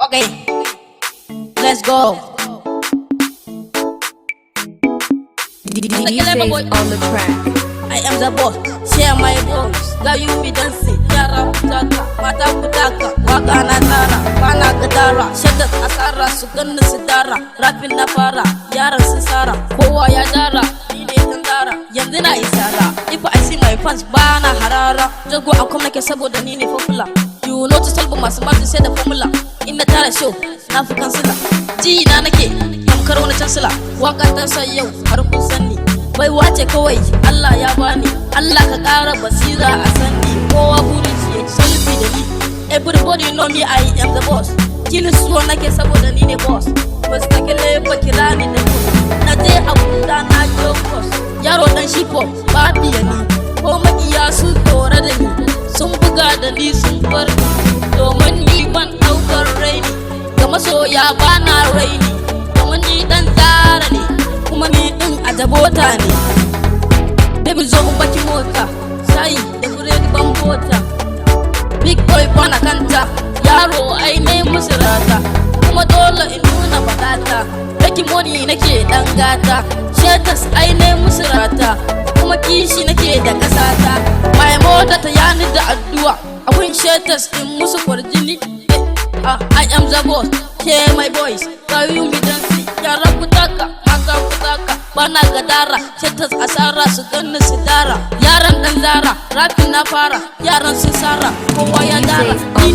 Okay, let's go. DJs on the track. I am the boss, share my voice. Now you be dancing, yara ku taka, mata ku taka, waka na tsara, bana gadara, shaddar asara su ganni su dara, rapping na fara, yaran sun sara, kowa ya dara, ni ne dan dara, yanzu na isara. If I see my fans bana harara, jago an kuma nake saboda ni ne popular. You know to solve masu masu sai da formula. In na tara show, na fi kansila. Ji na nake, tamkar wani chancellor. Waka ta sa yau har kun sani. Baiwa ce kawai Allah ya bani. Allah ka ƙara basira a sanni. Kowa burin shi ya selfie da ni. Everybody know me, I am the boss. Kilisuwa nake saboda ni ne boss. Mr. Kele ba kira ni da boss. Na je Abuja na je course. Yaro dan shifo ba biya ni. Ko makiya sun tsora da ni. Sun buga da ni sun bar ni. Domin ni ban ɗaukar raini. Ga masoya ba na raini. Domin ni dan tsara ne. Kuma ni din a jabota ne. Baby, zo in baki mota. Shayi da biredi ban bota. Big boy bana kanta. Yaro ai ne musu rata. Kuma dole in nuna fadata. Making money nake dan gata. Shetas ai ne musu rata. Kuma kishi nake da kasata. Mai mota ta yani da addu'a. Akwai shetas in musu kwarjini. Eh, ah, I am the boss. Hear my voice. Now you be dancing. Yara ku taka, mata ku taka. Bana gadara, shetas asara su ganni su dara. Yaran dan zara, rapping na fara. Yaran sun sara, kowa ya dara. Ni